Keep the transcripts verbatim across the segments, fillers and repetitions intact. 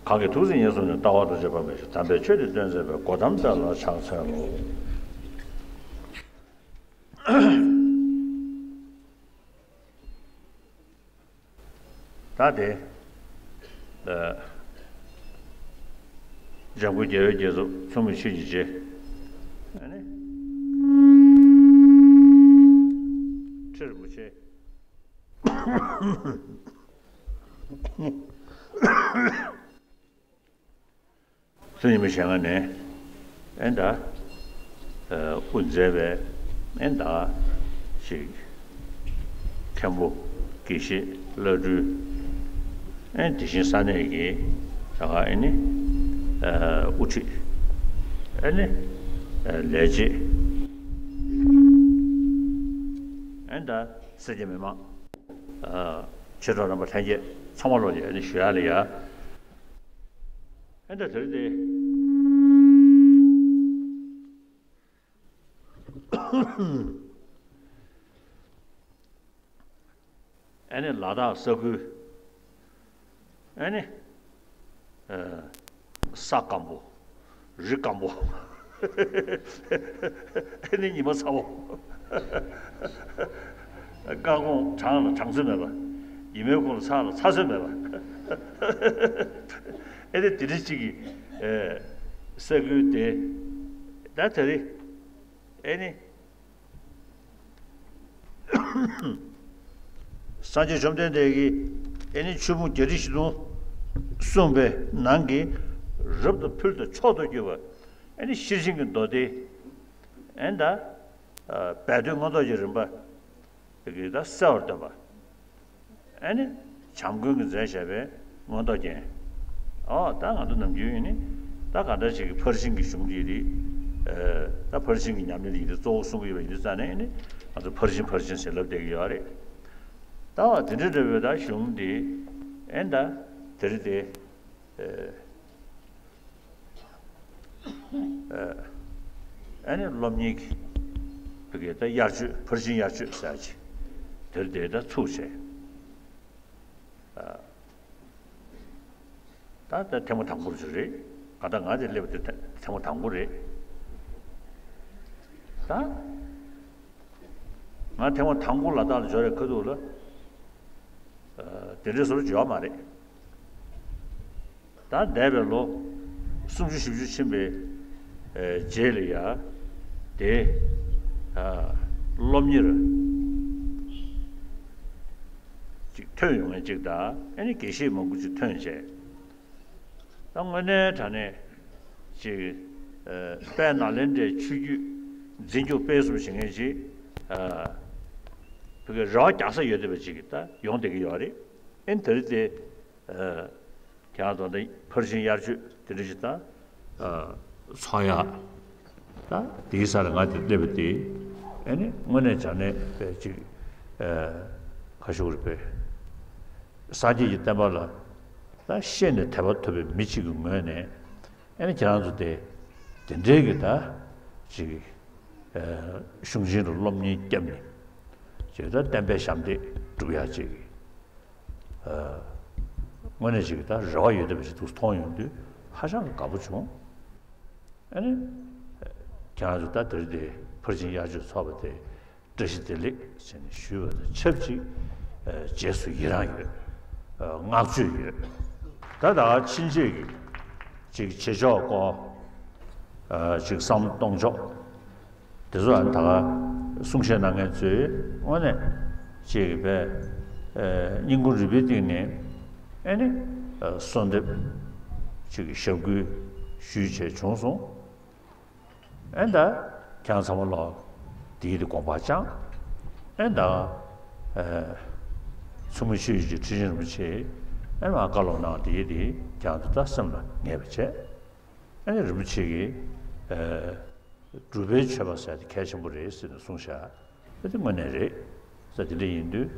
གང་གིས་ཐུགས་བརྩེ་ཉེར་བཟུང་ནས། ལྟ་བ་རྡོ་རྗེ་འབར་མའི་ཞབས། དམ་པའི་ཆོས་འདི་སྟོན་མཛད་པའི། གོ་ཏམ་དཔལ་ལ་ཕྱག་འཚལ་ལོ། ད་དེ། ཨ། འཇམ་མགོན་རྒྱལ་བའི་རྒྱལ་ཚབ་མཚུངས་མེད་ཆོས་ཀྱི་རྗེ། ཨ་ནི། ཁྲི་རིན་པོ་ཆེ། སེམས་ཉིད་མི་གཞན་ལྔ་ནས། ཨེ་ད། ཨ། དབུ་མཛད་པའི། ཨེ་ད། ཅིག་མཁན་པོ། དགེ་བཤེས། བླ་སྤྲུལ། ཨེ་དེ་བཞིན་ས་གནས་ཀྱི། ད་ག་ཨེ་ནི། ཨ། དབུ་ཁྲིད། ཨེ་ནི། ཨ། ལས་བྱེད། ཨེ་ད། སེར་སྐྱ་མི་མང་། ཨ། མཆེད་གྲོགས་རྣམ་པ་ལྷན་རྒྱས་ཚང་མ་ལོག་ཡ་ཨེ་ནི་ཞུ་ཡ་ལ་ཡ། ཨེ་ད་དེ་རེད་དེ། ཨེ་ནི་ལ་དྭགས་ས་ཁུལ། ཨེ་ནི། ཨ། ས་སྐམ་པོ། རི་སྐམ་པོ། ཨེ་ནི་ཉི་མ་ཚ་བོ། སྐར་ཁུང་གྲང་ལ་གྲང་ཚོད་མེད་པ། ཉི་མའི་ཁུང་ལ་ཚ་ལ་ཚ་ཚོད་མེད་པ། ཨེ་ནི་དེ་འདྲ་ཅིག་གི། ཨེ། ས་ཁུལ་དེ། ད་དེ་རེད། ཨེ་ནི། སངས་རྒྱས་བཅོམ་ལྡན་འདས་ཀྱིས་ཨེ་ནི་ཆོས་ཕུང་བརྒྱད་ཁྲི་བཞི་སྟོང་གསུངས་པའི་ནང་གི། རབ་ཏུ་ཕུལ་དང་མཆོག་ཏུ་གྱུར་པ། ཨེ་ནི་ཤེར་ཕྱིན་གྱི་མདོ་སྡེ། ཨེ་ད། ཨ། སྦས་དོན་མངོན་རྟོགས་ཀྱི་རིམ་པ། དེ་གི་ད་གསལ་བར་སྟོན་པ། ཨེ་ནི། བྱམས་མགོན་གྱིས་མཛད་བཞག་པའི་མངོན་རྟོགས་རྒྱན། ཨོ་ད་ང་ཚོ་ནམ་རྒྱུན་ཡིན་ནི། ད་ག་འདྲ་ཞིག་གི་ཕར་ཕྱིན་གྱི་གཞུང་འདི་རེད། ཨ། ད་ཕར་ཕྱིན་གྱི་ཉམས་ལེན་འདི་གཙོ་བོ་གསུང་གི་ཡོད་པ་ཡིན་དུས་ཙང་ནས་ཨེ་ནི། ང་ཚོ་ཕར་ཕྱིན་ཕར་ཕྱིན་ཟེར་ལབ་བསྡད་ཀྱི་ཡོད་རེད། ད་བ་དེ་འདྲ་འདྲ་བའི་ད་གཞུང་འདི། ཨེ་ད། དེ་རེད་དེ། ཨེ། ཨ་ནི་སློབ་གཉེར་གྱི་བོད་སྐད་ད་དབྱར་ཆོས། ཕར་ཕྱིན་དབྱར་ཆོས་ཟེར་ཅིག་དེར་དེ་ད་ཚུགས་བྱས། ད་ད་ཐེངས་མ་དང་པོ་ཞིག་རེད། ག་ད་ང་དེ་སླེབས་པ་དེ་ཐེངས་མ་དང་པོ་རེད། ད་ང་ཐེངས་མ་དང་པོ་ལ་དྭགས་ལ་འབྱོར་བའི་ཁ་ཐུག་ལ། ཨ། དེ་འདྲའི་བཟོ་འདྲ་ཡོད་མ་རེད། ད་འདས་པའི་ལོ་སུམ་ཅུ་བཞི་བཅུ་ཕྱིན་པའི། ཨ། རྗེས་ལ་ཡ། དེ། ཨ། སློབ་གཉེར་ཅིག་ཐོན་ཡོང་མཁན་ཅིག་དང་། ཨ་ནི་དགེ་བཤེས་མང་པོ་ཅིག་ཐོན་བྱས། ད་དངོས་གནས་དྲང་གནས་ཅིག་ཨ། དཔལ་ནཱ་ལེནྡྲའི་ཆོས་བརྒྱུད་འཛིན་སྐྱོང་སྤེལ་གསུམ་བྱེད་མཁན་ཅིག་ཨ། བོད་སྐད་རེ་བ་རྒྱག་ས་ཡོད་བསྡད་པ་ཅིག་ད་ཡོང་བསྡད་ཀྱི་ཡོད་རེད། ཨེ་དེ་རིང་དེ། ཨ། ཁྱེད་རང་ཚོ་འདི་ཕར་ཕྱིན་དབྱར་ཆོས་དེ་འདྲ་ཞིག་ད། ཨ། ཚོགས་ཡ། ད་དེའི་སར་ང་དེ་སླེབས་པ་དེ། ཨེ་ནི་དངོས་གནས་དྲང་གནས་པའི་ཅིག་ཨ། ཁ་ཤུག་རེད་པས། སངས་རྒྱས་ཀྱི་བསྟན་པ་ལ་ད་ཤེས་ནས་དད་པ་ཐོབ་པའི་མི་གཅིག་གི་ངོས་ནས། ཨེ་ནི་ཁྱེད་རང་ཚོ་དེ་དེ་འདྲའི་གི་ད་ཅིག་ཨ། གཞུང་ཆེན་ལ་སློབ་གཉེར་བརྒྱབ་ནས། ཅིག་ད་བསྟན་པའི་ཞབས་འདེགས་སྒྲུབ་ཡག་ཅིག་ཨ། དངོས་གནས་ཅིག་ད་རེ་བ་ཡོད་བསྡད་པ་ཞིག་འདུག་མཐོང་ཡོང་དུས་ཧ་ཅང་གི་དགའ་པོ་བྱུང་། ཨ་ནི། ཁྱེད་རང་ཚོ་ད་དེར་དེ་ཕར་ཕྱིན་དབྱར་ཆོས་ཚོགས་པ་དེ་བཀྲ་ཤིས་བདེ་ལེགས་ཟེར་ནས་ཞུས་པ་དང་ཆབས་ཅིག་ཨ། རྗེས་སུ་ཡི་རང་ཡོད། ཨ། བསྔགས་བརྗོད་ཡོད། ད་ད་ཕྱིན་ཆད་ཀྱི་ཅིག་བྱེད་ཕྱོགས་སྐོར། ཨ། ཅིག་བསམ་བློ་གཏོང་ཕྱོགས། དེ་ཚོ་ཨ་ནི་ད་ག་གསུང་བཤད་གནང་མཁན་ཚོས་དངོས་གནས་ཅིག་པས། ཨ། སྙིང་ཁུང་རུས་པའི་གཏིང་ནས་ཨེ་ནི། ཨ། གསོལ་འདེབས་ཅིག་ཞབས་སྐུལ་ཞུས་བྱས་བྱུང་སོང་། ཨེ་ད་ཁྱེད་རང་ཚང་མ་ལོག་དེའི་དེ་དགོངས་པ་བཅངས། ཨེ་ད། ཨ། མཚུངས་མེད་ཆོས་ཀྱི་ཁྲི་ཆེན་རིན་པོ་ཆེ་ཨེ་མ་བཀའ་སློབ་གནང་དེའི་དེ་ཁྱེད་རང་ཚོ་ད་སེམས་ལ་ངེས་པ་བྱས། ཨེ་ནི་རིན་པོ་ཆེ་གིས། ཨ། སྒྲུབ་པའི་མཆོད་པ་ཟེར་དེ་གལ་ཆེན་པོ་རེད་ཟེར་ནས་གསུངས་བཞག་ཨེ་དེ་དངོས་གནས་རེད། ས་དེ་འདྲ་ཡིན་དུས།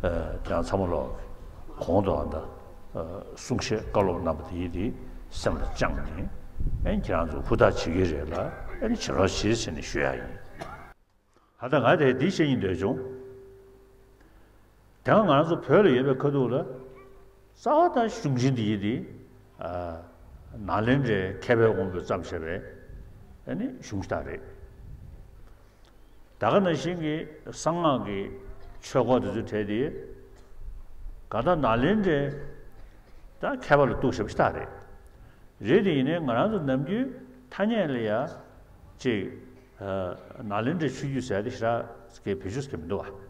ཨ། ཁྱེད་རང་ཚང་མ་ལོག་གོང་དུ་ཨ་ད། ཨ། གསུང་བཤད་བཀའ་སློབ་གནང་བ་དེ་ཡིན་དེ་སེམས་ལ་བཅངས་ནས། ཨེ་ཁྱེད་རང་ཚོ་ཧུར་ཐག་བྱེད་ཀྱི་རེད་ལ། ཨེ་བྱེད་རོགས་བྱེད་ཟེར་ནས་ཞུ་ཡ་ཡིན། ད་ལྟ་ང་དེ་འདི་བཤད་སྙིང་འདོད་བྱུང་། དེ་སྔ་ང་རང་ཚོ་བོད་ལ་ཡོད་པའི་ཁ་ཐུག་ལ། རྩ་བ་དང་གཞུང་ཆེན་འདི་ཡིན་དེ། ནཱ་ལེནྡྲའི་མཁས་པའི་དབང་པོས་བརྩམས་བཞག་པའི་ཨ་ནི་གཞུང་ཞིག་རེད། ད་ག་ནང་བཞིན་གྱི་གསང་སྔགས་ཀྱི་ཆོས་སྐོར་དེ་ཚོའི་གྲས་དེ་གང་ལྟར་ནཱ་ལེནྡྲའི་ད་མཁས་པ་ལ་གཏུགས་བཞག་པ་ཞིག་རེད། རེད་དེ་ཡིན་ནའི་ང་རང་ཚོ་ནམ་རྒྱུན་ཐ་སྙད་ལ་ཡ་ཅིག་ནཱ་ལེནྡྲའི་ཆོས་བརྒྱུད་ཟེར་ཡ་དེ་ཞེ་དྲག་གི་བེད་སྤྱོད་ཟེར་གྱི་མི་འདུག་བ།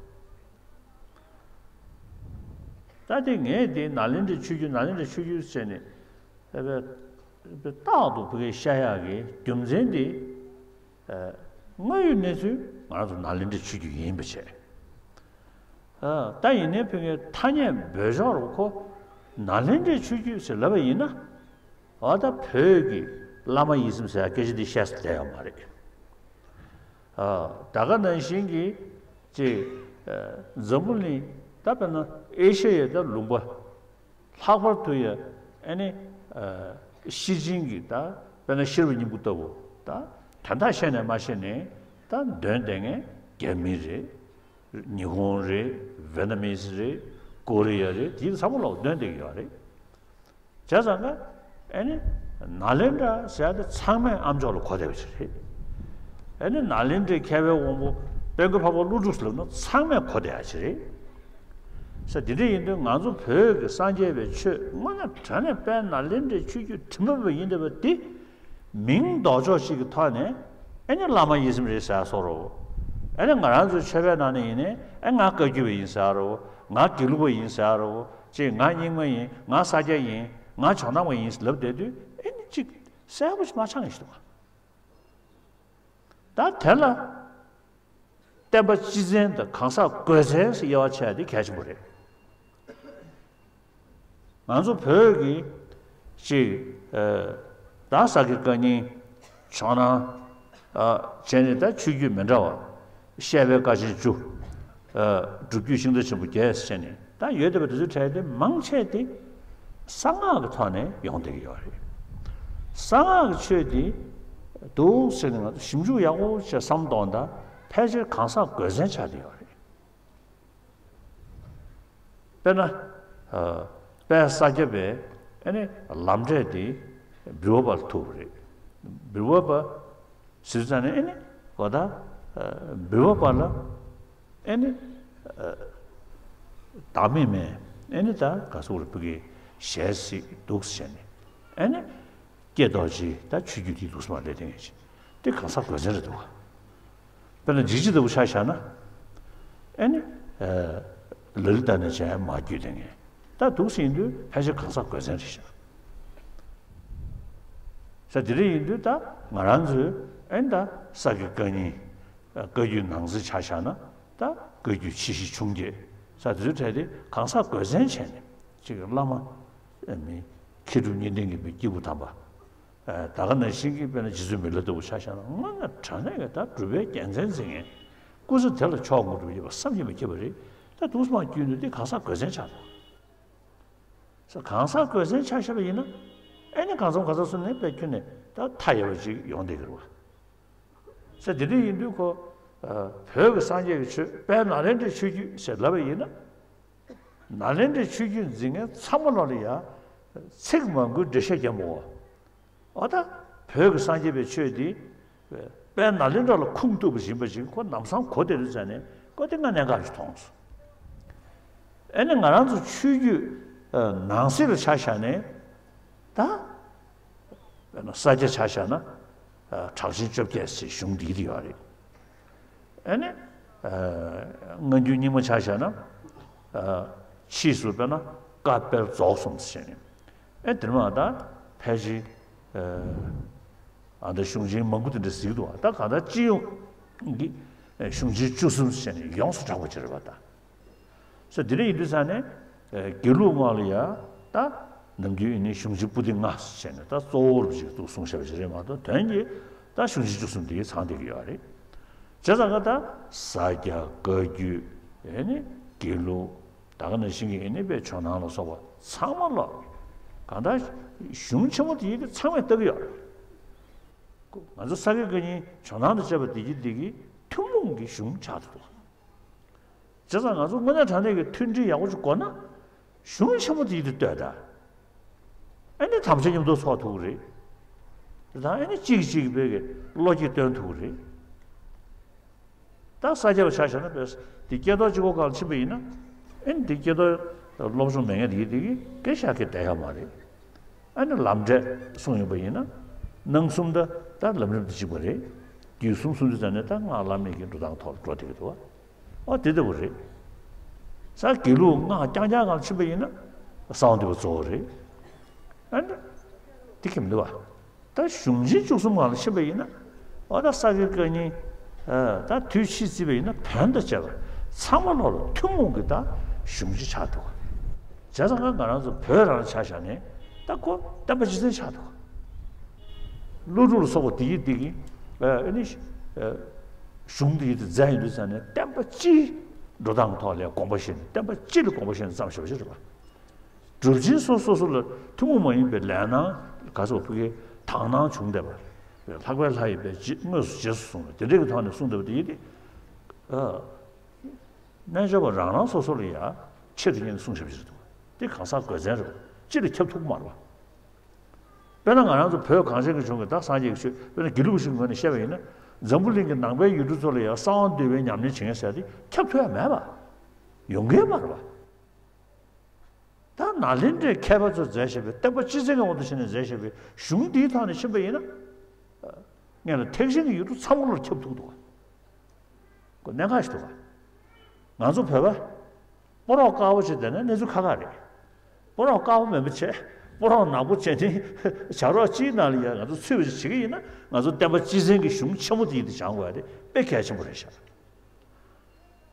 ད་དེ་ངས་དེ་ནཱ་ལེནྡྲའི་ཆོས་བརྒྱུད་ནཱ་ལེནྡྲའི་ཆོས་བརྒྱུད་ཟེར་ནས་རྟག་ཏུ་བོད་སྐད་བཤད་ཡག་གི་རྒྱུ་མཚན་དེ་དངོས་ཡོད་གནས་ཚུལ་ང་རང་ཚོ་ནཱ་ལེནྡྲའི་ཆོས་བརྒྱུད་ཡིན་པ་བྱས། ད་ཡིན་ནའི་བོད་སྐད་ཐ་སྙད་འབོད་ཆོག་རུ་ཁོ་ནཱ་ལེནྡྲའི་ཆོས་བརྒྱུད་ཟེར་ལབ་པ་ཡིན་ན། འོ་ད་བོད་ཀྱི་བླ་མ་ཡིད་བཞིན་ཟེར་ཡ་སྐད་ཆ་འདི་བཤད་ས་བསྡད་ཡོད་མ་རེད། ད་ག་ནང་བཞིན་གྱི་ཅིག་འཛམ་བུ་གླིང་ད་དཔེར་ན་ཨེ་ཤ་ཡའི་ད་ལུང་པ་ལྷག་པར་དུ་ཡ་ཨ་ནི་ཤེར་ཕྱིན་གྱི་ད་དཔེར་ན་ཤེར་བའི་སྙིང་པོ་ལྟ་བུ་ད་དོན་དག་ཤེས་ནས་མ་ཤེས་ནས་ད་འདོན་བསྡད་མཁན་རྒྱ་མི་རེད། ཉི་ཧོང་རེད། ཝེ་ཏ་ནམ་སི་རེད། ཀོ་རི་ཡ་རེད། དེ་ཚང་མ་ལོག་འདོན་བསྡད་ཀྱི་ཡོད་རེད། བྱས་ཙང་ཀ་ཨ་ནི་ནཱ་ལེནྡྲ་ཟེར་ཡ་དེ་ཚང་མས་ཨ་མཆོག་ལ་གོ་བསྡད་པ་ཞིག་རེད། ཨ་ནི་ནཱ་ལེནྡྲའི་མཁས་པའི་དབང་པོ་དཔལ་མགོན་འཕགས་པ་ཀླུ་སྒྲུབ་ཟེར་ལབ་ན་ཚང་མས་གོ་བསྡད་ཡ་ཞིག་རེད། ས་དེ་འདྲ་ཡིན་དུས་ང་ཚོ་བོད་ཀྱི་སངས་རྒྱས་པའི་ཆོས་དངོས་གནས་དྲང་གནས་དཔལ་ནཱ་ལེནྡྲའི་ཆོས་བརྒྱུད་དྲི་མ་མེད་པ་ཡིན་བསྡད་པ་འདི། མིང་འདོགས་ཕྱོགས་གཅིག་གི་ཐོག་ནས་ཨ་ནི་བླ་མ་ཡིད་བཞིན་རེད་ཟེར་ཡ་བཟོ་འདྲ་བོ། ཨ་ནི་ང་རང་ཚོའི་ཆོས་པའི་ནང་ནས་ཡིན་ནའི་ཨ་ང་བཀའ་བརྒྱུད་པ་ཡིན་ཟེར་ཡ་འདྲ་བོ། ང་དགེ་ལུགས་པ་ཡིན་ཟེར་ཡ་འདྲ་བོ། ཅིག་ང་རྙིང་མ་ཡིན། ང་ས་སྐྱ་ཡིན། ང་ཇོ་ནང་པ་ཡིན་ལབ་བསྡད་དུས་ཨ་ནི་ཅིག་གསལ་པོ་ཞིག་མ་ཆགས་ངེས་ཤིག་འདུག་ག་ད་དེ་ལ་བསྟན་པ་སྤྱི་བཙན་དང་གང་ཟག་དགོས་བཙན་ཟེར་དབྱེ་བ་ཕྱེ་ཡ་དེ་གལ་ཆེན་པོ་རེད། ང་ཚོ་བོད་ཀྱི་ཅིག་ད་ས་དགེ་བཀའ་རྙིང་ཇོ་ནང་བྱས་ནས་ད་ཆོས་བརྒྱུད་མི་འདྲ་བ་བཤད་པའི་བཀའ་ཆེན་བཅུ། སྒྲུབ་བརྒྱུད་ཤིང་རྟ་ཆེན་པོ་བརྒྱད་ཟེར་ནས་ད་ཡོད་བསྡད་པ་དེ་ཚོའི་གྲས་དེ་མང་ཆེ་དེ་གསང་སྔགས་ཀྱི་ཐོག་ནས་ཡོང་བསྡད་ཀྱི་ཡོད་རེད། གསང་སྔགས་ཀྱི་ཆོས་དེ་འདུག་ཟེར་ནས་ང་ཚོ་ཞིབ་འཇུག་ཡག་པོ་བྱས་བསམ་བློ་གཏོང་ད་ཕལ་ཆེར་གང་ཟག་དགོས་བཙན་ཆགས་བསྡད་ཡོད་རེད། དཔེར་ན། དཔལ་ས་སྐྱ་པས་ཨ་ནི་ལམ་འབྲས་དེ་འབུལ་བ་པ་ལ་ཐུག་པ་རེད། འབུལ་བ་པ་ཟེར་ཙང་ནས་ཨ་ནི་གོ་ད་འབུལ་བ་པ་ལ་ཨ་ནི་བདག་མེད་མས་ཨ་ནི་ད་ག་སོག་རུ་ཕུ་གེ་ཞལ་གཟིགས་འདུག་ཟེར་ནས་ཨ་ནི། ཀྱེ་རྡོ་རྗེ་ད་ཆོས་བརྒྱུད་དེའི་ལུགས་སུ་མ་ལས་དེ་ངེས་ཅི། དེ་གང་ཟག་དགོས་བཙན་རེད་འདུག་བ། དཔེར་ན་འཇིགས་བྱེད་ལྟ་བུ་ཆ་བཞག་ན། ཨེ་ནི། ལ་ལི་ད་ནས་བྱས་མ་བརྒྱུད་དེ་ངེས། ད་འདུག་ཟིན་དུས་ཕལ་ཆེར་གང་ཟག་དགོས་བཙན་རེད་ཤག་ས་དེ་འདྲ་ཡིན་དུས་ད་ང་རང་ཚོས་ཨེ་ནི་ད་ས་དགེ་བཀའ་རྙིང་། བཀའ་བརྒྱུད་ནང་གསེས་ཆ་བཞག་ན་ད་བཀའ་བརྒྱུད་ཆེ་བཞི་ཆུང་བརྒྱད་ས་དེ་ཚོའི་གྲས་དེ་གང་ཟག་དགོས་བཙན་བྱས་ནས་གཅིག་གི་བླ་མ། མཁས་གྲུབ་གཉིས་ལྡན་གྱི་མི་སྐྱེས་བུ་དམ་པ། ད་ག་ནང་བཞིན་གྱི་དཔེར་ན་རྗེ་བཙུན་མི་ལ་ལྟ་བུ་ཆ་བཞག་ན་དངོས་གནས་དྲང་གནས་ཀྱི་ད་གྲུབ་པའི་རྒྱལ་མཚན་འཛིན་མཁན། སྐུ་ཚེ་དེ་ལ་མཆོག་དགོངས་གྲུབ་ཡོད་པ་བསམ་གྱིས་མི་ཁྱབ་པ་རེད། ད་དུང་སོང་བརྒྱུད་ནས་འདི་གང་ཟག་དགོས་བཙན་ཆགས་འདུག་ས་གང་ཟག་དགོས་བཙན་ཆགས་བཞག་པ་ཡིན་ན། ཨེ་ནི་གང་འཚམ་གང་འཚམ་སོང་ནས་དཔེ་ཁྱོན་ནས་ད་མཐའ་ཡས་པ་ཅིག་ཡོང་བསྡད་ཀྱི་རེད་བ། ས་དེ་འདྲ་ཡིན་དུས་ཁོ། བོད་ཀྱི་སངས་རྒྱས་ཀྱི་ཆོས་དཔལ་ནཱ་ལེནྡྲའི་ཆོས་བརྒྱུད་ཟེར་ལབ་པ་ཡིན་ན། ནཱ་ལེནྡྲའི་ཆོས་བརྒྱུད་འཛིན་མཁན་ཚང་མ་ལོག་ལ་ཡ། ཚིག་མང་པོའི་འགྲེལ་བཤད་རྒྱབ་མོ། འོ་ད། བོད་ཀྱི་སངས་རྒྱས་པའི་ཆོས་འདི། དཔལ་ནཱ་ལེནྡྲ་ལ་ཁུངས་གཏུགས་པ་ཡིན་པ་ཅིག་ཁོ་ལམ་སང་གོ་བདེ་རུ་མཛད་ནས་ཁོ་དེ་ང་གནད་འགག་ཅིག་མཐོང་སོང་། ཨེ་ནི་ང་རང་ཚོ་ཆོས་བརྒྱུད་ནང་གསེས་ལ་ཆ་བཞག་ནས་ད། དཔེར་ན་ས་སྐྱ་ཆ་བཞག་ན་གྲགས་ཆེན་བཅོ་བརྒྱད་ཟེར་གཞུང་འདི་ཡོད་རེད། ཨེ་ནི། སྔ་འགྱུར་རྙིང་མ་ཆ་བཞག་ན། ཕྱིས་སུ་དཔེར་ན་བཀའ་དཔལ་རྫོགས་གསུམ་ཟེར་ནས། ཨེ་དེར་མ་ད་ཕལ་ཆེར། ཨ་ད་གཞུང་ཆེན་མང་པོ་དེ་འདྲ་ཟིག་འདུག་ད་གང་ལྟར་སྤྱི་ཡོངས་ཀྱི་གཞུང་ཆེན་བཅུ་གསུམ་ཟེར་ནས་ཡོངས་སུ་གྲགས་པ་ཅིག་རེད་པ་ད། ས་དེ་འདྲ་ཡིན་དུས་ས་ནས། དགེ་ལུགས་སྔགས་ལ་ཡ། ད། ནམ་རྒྱུན་ཡིན་ནའི་གཞུང་ཆེན་པོ་ཏི་ལྔ་ཟེར་ནས་ད་གཙོ་བོར་ཅིག་ཏུ་གསུངས་བཞག་པ་ཞིག་རེད་མ་གཏོགས་དོན་གྱིས་ད་གཞུང་ཆེན་བཅུ་གསུམ་དེ་ཚང་བསྡད་ཀྱི་ཡོད་རེད། བྱས་ཙང་ཀ་ད་ས་སྐྱ་བཀའ་བརྒྱུད་ཡིན་ནི་དགེ་ལུགས་ད་ག་ནང་བཞིན་གྱི་ཡིན་ནི་དཔེ་ཇོ་ནང་ལ་སོགས་པ་ཚང་མ་ལོག་གང་ལྟར་གཞུང་ཆེན་མོ་དེ་ཡིན་དེ་ཚང་མས་བལྟ་གི་ཡོད་རེད། ང་ཚོ་ས་སྐྱ་བཀའ་རྙིང་ཇོ་ནང་དང་བཅས་པ་བདེ་སྐྱིད་བདེ་སྐྱིད་ཐུན་མོང་གི་གཞུང་ཆགས་འདུག་བྱས་ཙང་ང་ཚོ་དངོས་གནས་དྲང་གནས་ཀྱི་མཐུན་སྒྲིལ་ཡག་པོ་ཅིག་དགོས་ན། གཞུང་ཆེན་མོ་དེ་ཡིད་དུ་ལྟོས་དང་། ཨ་ནི་དམ་བཅའ་མཉམ་དུ་ཚོགས་ཐུབ་ཀྱི་རེད། དེ་དང་ཨ་ནི་གཅིག་གིས་གཅིག་གི་བོད་ཀྱི་བློ་སྐྱེད་སྟོན་ཐུབ་ཀྱི་རེད། ད་ས་སྐྱ་པ་ཆ་བཞག་ན་བས་དེ་སྐྱེས་རྡོར་གཅིག་པོ་སྒང་ལ་ཕྱིན་པ་ཡིན་ན། ཨ་ནི་དེ་སྐྱེས་རྡོར་སློབ་སྦྱོང་མེད་མཁན་དེ་གིས་དེ་གི་སྐད་ཆ་སྐད་བསྡད་ཡག་མ་རེད། ཨ་ནི་ལམ་འབྲས་གསུངས་ཡོད་པ་ཡིན་ན། སྣང་གསུམ་ད་ད་ལམ་རིམ་དེ་གཅིག་པ་རེད། རྒྱུད་གསུམ་གསུངས་དུས་ཙམ་ནས་ད་སྔགས་བླ་མེད་ཀྱི་འགྲོ་སྟངས་ཐོག་ལ་འགྲོ་བསྡད་ཀྱི་འདུག་བ། ཨོ་དེ་ལྟ་བུ་རེད། ས་དགེ་ལུགས་སྔགས་རྐྱང་རྐྱང་སྒང་ལ་ཕྱིན་པ་ཡིན་ན་གསང་བ་འདུས་པ་གཙོ་བོ་རེད། ཨ་ནི་དེ་གི་མི་འདུག་བ། ད་གཞུང་ཆེན་བཅུ་གསུམ་སྒང་ལ་ཕྱིན་པ་ཡིན་ན། འོ་ད་ས་དགེ་བཀའ་རྙིང་། ཨ་ད་དུས་ཕྱིས་བརྩིས་པ་ཡིན་ན་བོན་དང་བཅས་པ་ཚང་མ་བློ་ལ་ཐུན་མོང་གི་ད་གཞུང་ཆེན་ཆགས་འདུག་བ། བྱས་ཙང་ང་ང་རང་ཚོ་བོད་རང་ཆ་བཞག་ནས་ད་ཁོ་བསྟན་པ་སྤྱི་བཙན་ཆགས་འདུག་བ། ཀླུ་སྒྲུབ་ལ་སོགས་པ་དེ་ཡི་དེ་གི་ཨ་ནི་ཨ་གཞུང་དེ་ཡི་དེ་མཛད་ཡོང་དུས་ཙམ་ནས་བསྟན་པ་སྤྱིའི་འགྲོ་སྟངས་ཐོག་ལ་དགོངས་པ་བཞེས་ནས་བསྟན་པ་སྤྱི་ལ་དགོངས་པ་བཞེས་ནས་བརྩམས་བཞག་པ་ཞིག་རེད་པ། སྒྲུབ་ཆེན་སོ་སོ་སོ་ལ་ཐུན་མོང་མ་ཡིན་པའི་ལས་སྣང་ག་ཚོད་ཕུགས་ཀྱི་དག་སྣང་བྱུང་བསྡད་པ། ལྷག་པའི་ལྷ་ཡི་པའི་རྗེ་དངོས་སུ་རྗེས་སུ་བཟུང་བ་དེ་འདྲའི་གི་ཐོག་ནས་གསུངས་བསྡད་པ་དེ་ཡིན་ཏེ། ཨ། རྣལ་འབྱོར་པ་རང་རང་སོ་སོ་ལ་ཡང་ཆེད་དུ་གཉེར་ནས་གསུངས་བཞག་པ་ཞིག་འདུག་དེ་གང་ཟག་དགོས་མཚན་རེད། སྤྱི་ལ་ཁྱབ་ཐུབ་ཀྱི་མ་རེད་པ། དཔེར་ན་ང་རང་ཚོ་བོད་གངས་ཅན་གྱི་ལྗོངས་ཀྱི་ད་སངས་རྒྱས་ཀྱི་ཆོས་དཔེར་ན་དགེ་ལུགས་ཤིག་ངོས་ནས་བཤད་པ་ཡིན་ན། འཛམ་བུ་གླིང་གི་ནང་པའི་ཡུལ་གྲུ་ཚོ་ལ་ཡང་གསང་བ་འདུས་པའི་ཉམས་ལེན་བྱེད་མཁན་ཟེར་དེ་ཁྱབ་ཐུབ་ཡ་མེད་པ། ཡོང་གི་མ་རེད་པ། ད་ནཱ་ལེནྡྲའི་མཁས་པ་ཚོས་མཛད་བཞག་པའི་བསྟན་པ་སྤྱི་བཙན་གྱི་དབང་དུ་བྱས་ནས་མཛད་བཞག་པའི་གཞུང་འདིའི་ཐོག་ནས་ཕྱིན་པ་ཡིན་ན། ངས་ལ་ཐེག་ཆེན་གྱི་ཡུལ་གྲུ་ཚང་མ་ལ་ཁྱབ་ཐུབ་འདུག་ག་ཁོ་གནད་འགག་ཞིག་འདུག་ག་ང་ཚོ་བོད་པ། སྤོ་རོག་དཀར་པོ་བྱས་བསྡད་ན་གནས་ཚུལ་ཁག་ཁག་རེད། སྤོ་རོག་དཀར་པོ་མིན་པ་བྱས། སྤོ་རོག་ནག་པོ་བྱས་ནས་བྱ་རོག་སྤྱིའི་ནང་ལ་ཡང་ང་ཚོ་ཚུད་པ་ཞིག་བྱེད་ཀྱི་ཡིན་ན། ང་ཚོ་བསྟན་པ་སྤྱི་བཙན་གྱི་གཞུང་ཆེན་མོ་དེ་ཡིན་དུ་སྦྱང་དགོས་ཡ་དེ་དཔེ་གལ་ཆེན་པོ་རེད་ཤག་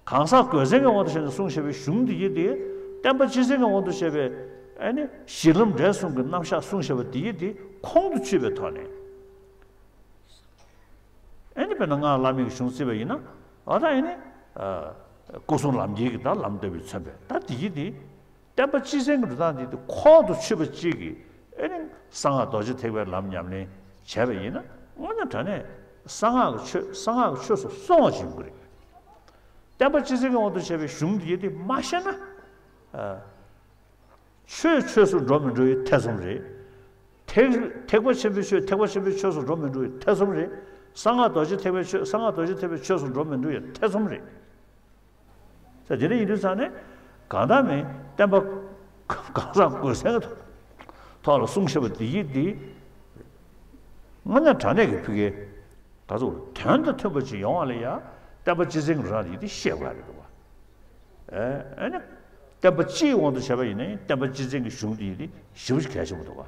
གང་ཟག་དགོས་མཚན་གྱི་དབང་དུ་བྱས་ནས་གསུངས་བཞག་པའི་གཞུང་འདི་ཡིན་ཏེ། བསྟན་པ་སྤྱི་བཙན་གྱི་དབང་དུ་བྱས་པའི་ཨ་ནི་གཞི་ལམ་འབྲས་གསུམ་གྱི་རྣམ་གཞག་གསུངས་བཞག་པ་འདི་ཡིན་ཏེ་ཁོང་དུ་ཆུད་པའི་ཐོག་ནས། ཨ་ནི་དཔེར་ན་སྔགས་བླ་མེད་ཀྱི་གཞུང་བརྩིས་པ་ཡིན་ན། འོ་ད་ཨ་ནི་ཨ་སྐུ་གསུམ་ལམ་ཁྱེར་གྱི་ད་ལམ་བཏབ་པའི་མཚོན་པས་ད་འདི་ཡིན་ཏེ། བསྟན་པ་སྤྱི་བཙན་གྱི་འགྲོ་སྟངས་འདི་དེ་ཁོང་དུ་ཆུད་པ་གཅིག་གིས་ཨེ་ནི་གསང་སྔགས་རྡོ་རྗེ་ཐེག་པའི་ལམ་ཉམས་ལེན་བྱས་པ་ཡིན་ན། དངོས་གནས་དྲང་གནས་གསང་སྔགས་ཀྱི་ཆོས་གསང་སྔགས་ཀྱི་ཆོས་སུ་སོང་བ་ཅིག་ཡོང་གི་རེད། བསྟན་པ་སྤྱི་བཙན་གྱི་དབང་དུ་བྱས་པའི་གཞུང་འདི་དེ་མ་ཤེས་ན། ཨ། ཆོས་ཆོས་སུ་འགྲོ་མི་འགྲོ་ཡི་ཐེ་ཚོམ་རེད། ཐེག་ཐེག་པ་ཆེན་པོའི་ཆོས་ཐེག་པ་ཆེན་པོའི་ཆོས་སུ་འགྲོ་མི་འགྲོ་ཡི་ཐེ་ཚོམ་རེད། གསང་སྔགས་རྡོ་རྗེ་ཐེག་པའི་ཆོས་གསང་སྔགས་རྡོ་རྗེ་ཐེག་པའི་ཆོས་སུ་འགྲོ་མི་འགྲོ་ཡི་ཐེ་ཚོམ་རེད། ས་དེ་འདྲ་ཡིན་དུས་ཙང་ནས་གང་ལྟར་མིན་བསྟན་པ་གང་ཟག་དགོས་མཚན་གྱི་ཐོག་ལ་གསུངས་བཞག་པ་འདི་ཡིན་འདི། དངོས་གནས་དྲང་གནས་ཀྱི་ཕུགས་ཀྱི་ད་ཚོ་དོན་དང་མཐུན་པ་ཅིག་ཡོང་བ་ལ་ཡང་བསྟན་པ་སྤྱི་བཙན་གྱི་རང་ཡིན་འདི་ཤེས་དགོས་རེད་འདུག་བ། ཨེ་ཨེ་ནི། བསྟན་པ་སྤྱིའི་དབང་དུ་བྱས་པ་ཡིན་ན་ཡང་བསྟན་པ་སྤྱི་བཙན་གྱི་གཞུང་འདི་ཡིན་འདི་ཞེ་པོ་ཞིག་གལ་ཆེན་པོ་འདུག་བ།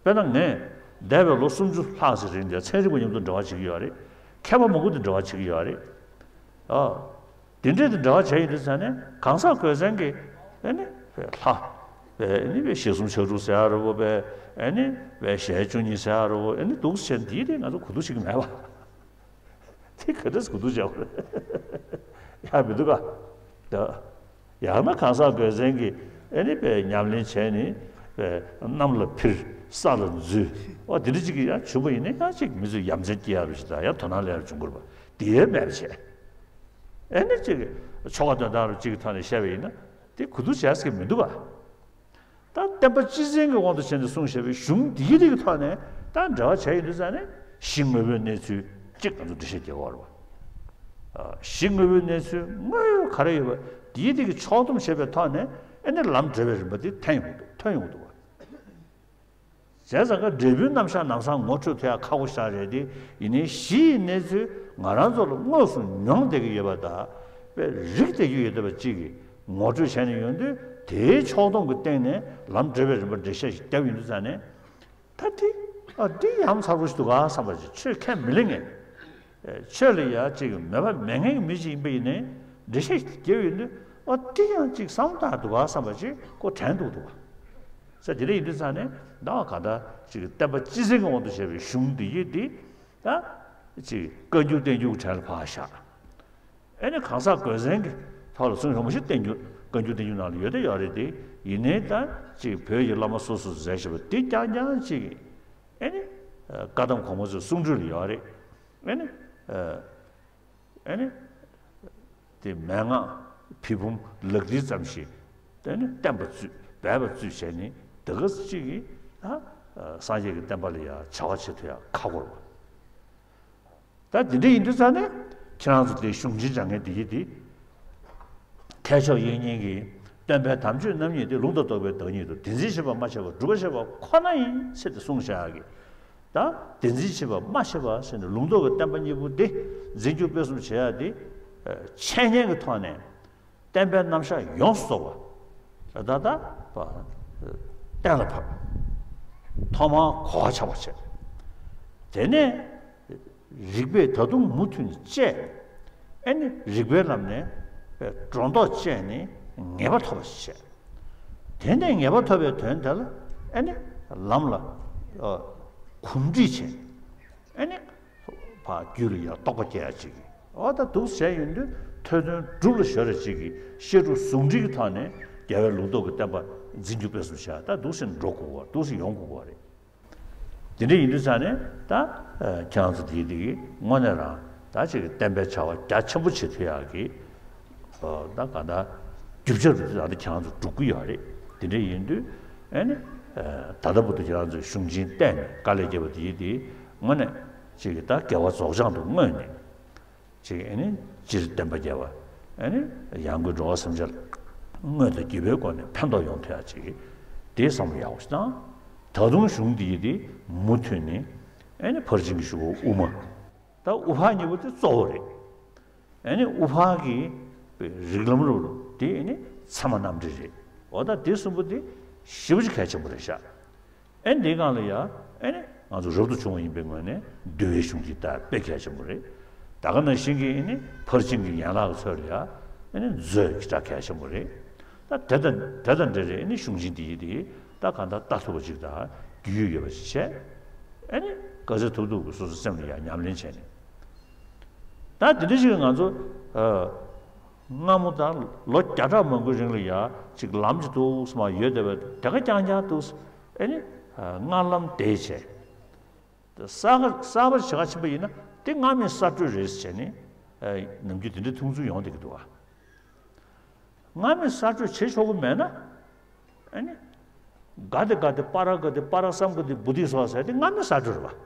དཔེར་ན་ངས་འདས་པའི་ལོ་སུམ་ཅུ་ལྷག་ཙམ་རིང་དེ་ཚན་རིག་པ་མཉམ་དུ་འབྲེལ་བ་བྱེད་ཀྱི་ཡོད་རེད། མཁས་པ་མང་པོ་དང་འབྲེལ་བ་བྱེད་ཀྱི་ཡོད་རེད། ཨ། དེ་འདྲའི་དང་འབྲེལ་བ་བྱས་ཡོད་དུས་ཙང་ནས་གང་ཟག་དགོས་མཚན་གྱི་ཨེ་ནི་ལྷ། ཨེ་ནི་བའི་ཞེ་གསུམ་ཕྱག་དྲུག་ཟེར་ཡ་རེད་བོ་བས། ཨེ་ནི་བའི་ཞལ་བཅུ་གཉིས་ཟེར་ཡ་རེད་བོ། ཨེ་ནི་འདུག་སེ་བྱས་འདིའི་རིགས་ང་ཚོ་གོ་རྟོགས་བྱེད་ཀྱི་མེད་པ། དེ་ག་འདྲས་གོ་རྟོགས་བྱེད་དགོས་རེད། ཡག་མི་འདུག་ག་ད། ཡང་ན་གང་ཟག་དགོས་མཚན་གྱིས་ཨེ་ནི་པའི་ཉམས་ལེན་བྱས་ནས་པའི་གནམ་ལ་འཕུར་ས་ལ་འཛུལ་བ་འདི་འདྲ་ཅིག་ཡང་བྱུང་བ་ཡིན་ན་ཡང་ཅིག་མི་ཚོས་ཡ་མཚན་སྐྱེ་ཡ་རུ་ཞིག་དང་ཡང་དོ་སྣང་ལེན་རུ་བྱུང་དགོས་པ་དེ་མེད་པ་བྱས། ཨེ་ནི་ཅིག་ཆོ་ག་འདོན་སྟངས་རུ་ཅིག་གི་ཐོག་ནས་བཤད་པ་ཡིན་ན་དེ་གོ་རྟོགས་བྱས་ཀྱི་མི་འདུག་ག་ད་བསྟན་པ་སྤྱི་བཙན་གྱི་དབང་དུ་བྱས་ནས་གསུངས་བཞག་པའི་གཞུང་འདིའི་རིགས་ཀྱི་ཐོག་ནས་ད་འབྲེལ་བ་བྱས་ཡོད་དུས་ཙང་ནས་གཞི་དངོས་པོའི་གནས་ཚུལ་གཅིག་ང་ཚོ་འགྲེལ་བཤད་རྒྱག་དགོས་རེད་བ། གཞི་དངོས་པོའི་གནས་ཚུལ་དངོས་ཡོད་ག་རེ་ཡོད་པ་དེའི་རིགས་ཀྱི་ཕྱོགས་བསྡོམས་བྱས་པའི་ཐོག་ནས་ཨེ་ནི་ལམ་འབྲེལ་བའི་རིམ་པ་དེ་ཐོན་ཡོང་གི་འདུག་ཐོན་ཡོང་གི་འདུག་བ། བྱས་ཙང་ཀ་འབྲས་བུའི་རྣམ་གཞག་ལམ་སང་ངོ་འཕྲོད་ཐུབ་ཡ་ཁག་པོ་ཞིག་རེད་དེ། ཡིན་ནའི་གཞི་ཡི་གནས་ཚུལ་ང་རང་ཚོ་ལ་དངོས་སུ་མྱོང་བསྡད་ཀྱི་ཡོད་པ་དང་། དཔེ་རིག་བསྡད་ཀྱི་ཡོད་བསྡད་པ་གཅིག་གིས་ངོ་སྤྲོད་བྱས་ནས་ཡོང་དུས་དེའི་ཕྱོགས་བསྡོམས་ཀྱི་སྟེང་ནས་ལམ་འབྲེལ་བའི་རིམ་པ་འགྲེལ་བཤད་ཞིག་བརྒྱབ་ཡོང་དུས་ཙང་ནས། ད་དེ་ཨ་འདི་ཡ་མཚར་པོ་ཞིག་འདུག་ག་བསམ་པ་ཅིག་ཆོས་ཁས་མི་ལེན་མཁན། ཆོས་ལ་ཡ་ཅིག་མོས་པ་མེད་མཁན་གྱི་མི་ཞིག་ཡིན་པ་ཡིན་ནའི་འགྲེལ་བཤད་ཞིག་བརྒྱབ་ཡོང་དུས་ཨ་འདི་ཡང་ཅིག་བསམ་བློ་བཏང་འདུག་ག་བསམ་པ་ཅིག་ཁོ་དྲན་འདུག་འདུག་ག་ས་དེ་འདྲ་ཡིན་དུས་ཙང་ནས་ཟླ་བ་ག་ད་ཅིག་བསྟན་པ་སྤྱི་བཙན་གྱི་དབང་དུ་བྱས་པའི་གཞུང་འདི་ཡིན་ཏེ། ད་ཅིག་བཀའ་འགྱུར་བསྟན་འགྱུར་གྱི་གྲས་ལ་ཕར་བཞག་ཨེ་ནི་གང་ཟག་དགོས་མཚན་གྱི་ཐོག་ལ་གསུང་རོང་བཞིན་བསྟན་འགྱུར་བཀའ་འགྱུར་བསྟན་འགྱུར་ནང་ལ་ཡོད་དེ་ཡོད་རེད་དེ། ཡིན་ནའི་ད་ཅིག་བོད་ཀྱི་བླ་མ་སོ་སོས་མཛད་བཞག་པ་འདི་རྐྱང་རྐྱང་ཅིག་ཨེ་ནི་བཀའ་གདམས་གོང་མ་ཚོའི་གསུང་སྒྲོས་ལ་ཡོད་རེད། ཨེ་ནི་ཨེ་ནི་དེ་མན་ངག་བི་བུམ་ལག་མཐིལ་ཙམ་ཞིག་ཨེ་ནི་བསྟན་པ་བཙུད་སྦས་པ་བཙུད་བྱས་ནས་ དེ་ག་ཅིག་གིས་ད་སངས་རྒྱས་ཀྱི་བསྟན་པ་ལ་ཡང་བྱ་བ་བྱེད་ཐུབ་ཡ་ཁག་པོ་རེད་པ། ད་དེ་འདྲ་ཡིན་དུས་ཙང་ནས་ཁྱེད་རང་ཚོ་དེ་གཞུང་ཆེན་སྦྱང་མཁན་དེ་གྱིས་དེ། ཐེག་མཆོག་དབྱིག་གཉེན་གྱི་སྟོན་པའི་དམ་ཆོས་རྣམ་གཉིས་དེ་ལུང་དང་རྟོགས་པའི་བདག་ཉིད་དོ། དེ་འཛིན་བྱེད་པ་སྨྲ་བྱེད་པ་སྒྲུབ་པ་བྱེད་པ་ཁོ་ན་ཡིན་ཟེར་ཏེ་གསུངས་བཞག་གི། ད་དེ་འཛིན་བྱེད་པ་སྨྲ་བྱེད་པ་ཟེར་ནས་ལུང་རྟོགས་ཀྱི་བསྟན་པ་གཉིས་པོ་དེ་འཛིན་སྐྱོང་སྤེལ་གསུམ་བྱེད་ཡ་དེ། འཆད་ཉན་གྱི་ཐོག་ནས་བསྟན་པའི་རྣམ་གཞག་ཡོངས་སུ་རྫོགས་པ་ད་ལྟ་གཏན་ལ་ཕབ། ཐོག་མར་གོ་བ་ཆགས་པར་བྱས། དེ་ནས་རིགས་པས་ད་དུང་མུ་མཐུད་ནས་དཔྱད། ཨེ་ནི་རིགས་པའི་ལམ་ནས་སྒྲོ་འདོགས་བཅད་ནས་ངེས་པ་ཐོབ་པ་ཞིག་བྱས། དེ་ནས་ངེས་པ་ཐོབ་པའི་དོན་དེ་ལ་ཨེ་ནི་ལམ་ལ་ཨ་གོམས་འདྲིས་བྱས། ཨེ་ནི་ཕར་རྒྱུད་ལ་ཡང་རྟོགས་པ་སྐྱེ་ཡ་ཅིག་གི། འོ་ད་འདུག་བྱས་ཡོང་དུས་ཐོས་དོན་སྒྲུབ་ལ་གཞོལ་ར་ཅིག་གི་བཤད་སྒྲུབ་ཟུང་འབྲེལ་གྱི་ཐོག་ནས་རྒྱལ་བའི་ལུང་རྟོགས་ཀྱི་བསྟན་པ་འཛིན་སྐྱོང་སྤེལ་གསུམ་བྱ་ད་འདུག་སེ་འགྲོ་དགོས་པ་འདུག་སེ་ཡོང་དགོས་པ་རེད། དེ་འདྲ་ཡིན་དུས་ཙང་ནས་ད་ཁྱེད་རང་ཚོ་དེ་དེ་གི་དངོས་གནས་རང་ད་ཅིག་གི་བསྟན་པའི་བྱ་བ་རྒྱ་ཆེན་པོ་བྱེད་ཐུབ་ཡག་གི་ད་ག་ད་རྒྱུ་ཆ་རུ་ད་ལྟ་ཁྱེད་རང་ཚོ་སྒྲུབ་ཀྱི་ཡོད་རེད། དེ་འདྲ་ཡིན་དུས་ཨེ་ནི་ད་ལྟ་བར་དུ་ཁྱེད་རང་ཚོས་གཞུང་ཆེན་བལྟས་ནས་དཀའ་ལས་བརྒྱབ་པ་དེ་དེ་དངོས་གནས་ཅིག་གི་ད་དགེ་བ་རྫོགས་བྱང་དུ་བསྔོས་ནས། ཅིག་ཨེ་ནི་སྤྱིར་བསྟན་པ་རྒྱས་པ། ཨེ་ནི་ཡང་སྒོས་འགྲོ་བ་སེམས་ཅན་དངོས་དང་བརྒྱུད་པའི་སྒོ་ནས་ཕན་ཐོགས་ཡོང་ཐུབ་ཡ་ཅིག་དེ་བསམ་བློ་ཡག་པོ་ཞིག་བཏང་། ད་དུང་གཞུང་འདི་ཡི་དེ་མུ་མཐུད་ནས་ཨེ་ནི་ཕར་ཕྱིན་གྱི་ཞུ་བ་དབུ་མ། ད་དབུ་འཕང་གཉིས་པོ་དེ་གཙོ་བོ་རེད། ཨེ་ནི་དབུ་འཕང་གི་རིགས་ལམ་རུ་དེ་ཨེ་ནི་ཚད་མ་རྣམ་འགྲེལ་རེད། འོ་ད་དེ་གསུམ་པོ་དེ་ཞེ་པོ་ཅིག་གལ་ཆེན་པོ་རེད་ཤག་ཨེ་འདིའི་སྒང་ལ་ཡ། ཨེ་ནི་ང་ཚོ་རབ་ཏུ་བྱུང་བ་ཡིན་པའི་ངོས་ནས་འདུལ་བའི་གཞུང་འདི་ལྟར་དཔེ་གལ་ཆེན་པོ་རེད། ད་ག་ནང་བཞིན་གྱི་ཨེ་ནི་ཕར་ཕྱིན་གྱི་ཡན་ལག་གི་ཚོད་ལ་ཡ། ཨེ་ནི་མཛོད་ཀྱི་གྲས་གལ་ཆེན་པོ་རེད། ད་དེ་དང་དེ་དང་འབྲེལ་རེད། ཨེ་ནི་གཞུང་ཆེན་འདི་ཡི་དེ་ད་གང་ལྟར་ལྟ་ཐུབ་པ་ཅིག་དང་རྒྱུས་ཡོད་པ་ཞིག་བྱས། ཨེ་ནི་ག་ཚོད་ཐུབ་ཐུབ་ཀྱི་སོ་སོ་སེམས་ལ་ཡ་ཉམས་ལེན་བྱས་ནས། ད་དེ་འདྲ་ཞིག་ང་ཚོ་ཨ། སྔ་མོ་དང་ལོ་བརྒྱ་ཕྲག་མང་པོའི་རིང་ལ་ཡ་ཅིག་ལམ་གྱི་འདུག་སེ་མར་ཡོད་བསྡད་པའི་དེ་ག་རྐྱང་རྐྱང་འདུག་སེ་ཨེ་ནི་སྔགས་ལམ་དེ་བྱས། གསར་པ་གསར་པ་ཞིག་ག་ཕྱིན་པ་ཡིན་ན་དེ་སྔ་མའི་གསར་གྲོས་རེད་ཟེར་ནས་ནམ་རྒྱུན་དེ་འདྲའི་མཐོང་ཚུལ་ཡོང་བསྡད་ཀྱི་འདུག་བ། སྔ་མའི་གསར་གྲོས་བྱེད་ཆོག་གི་མེད་ན་ཨེ་ནི་ག་དེ་ག་དེ་པ་ར་ག་དེ་པ་ར་སམ་ག་དེ་བོ་དྷི་སྭཱ་ཧཱ་ཟེར་དེ་སྔ་མའི་གསར་གྲོས་རེད་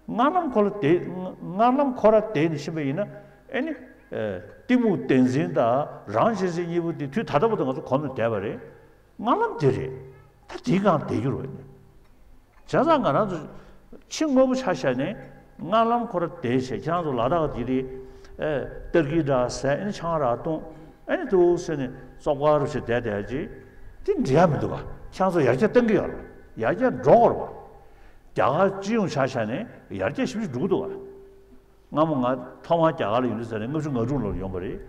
བ། སྔགས་ལམ་ཁོ་ལ་དེ་སྔགས་ལམ་ཁོ་ར་དེ་ནི་ཕྱིན་པ་ཡིན་ན་ཨེ་ནི་གཏི་མུག་བདེན་འཛིན་དང་རང་གཅེས་འཛིན་གཉིས་པོ་དེ་དུས་ད་ལྟ་བར་དུ་ང་ཚོ་གོམས་ནས་བསྡད་པ་རེད། སྔགས་ལམ་དེ་རེད། ད་དེའི་སྒང་བསྡད་རྒྱུ་རེད། བྱས་ཙང་ང་རང་ཚོ་ཕྱི་དངོས་པོ་ཆ་བཞག་ནས་སྔགས་ལམ་ཁོ་ར་བསྡད་བྱས་ཁྱེད་རང་ཚོ་ལ་དྭགས་དེ་རེད། ཨེ་སྟར་གི་འདྲ་ཟས་ཨེ་ནི་ཆང་རག་བཏུང་ཨེ་ནི་འདུག་ཟེར་ནས་བཙོག་པ་རུ་བྱས་བསྡད་བསྡད་ཅིག་དེ་འགྲིག་ཡ་མི་འདུག་ག་ཁྱེད་རང་ཚོ་ཡར་རྒྱས་གཏང་གི་ཡོད་རེད། ཡར་རྒྱས་འགྲོ་དགོས་རེད་བ། རྒྱ་གར་སྤྱི་ཡོངས་ཆ་བཞག་ནས་ཡར་རྒྱས་ཞེ་པོ་ཅིག་འགྲོ་གི་འདུག་ག་སྔ་མོ་ང་ཐོག་མར་རྒྱ་གར་ལ་ཡོང་དུས་ཙ་ནས་ལྔ་བཅུ་ང་དྲུག་ལོར་ཡོང་བ་རེད།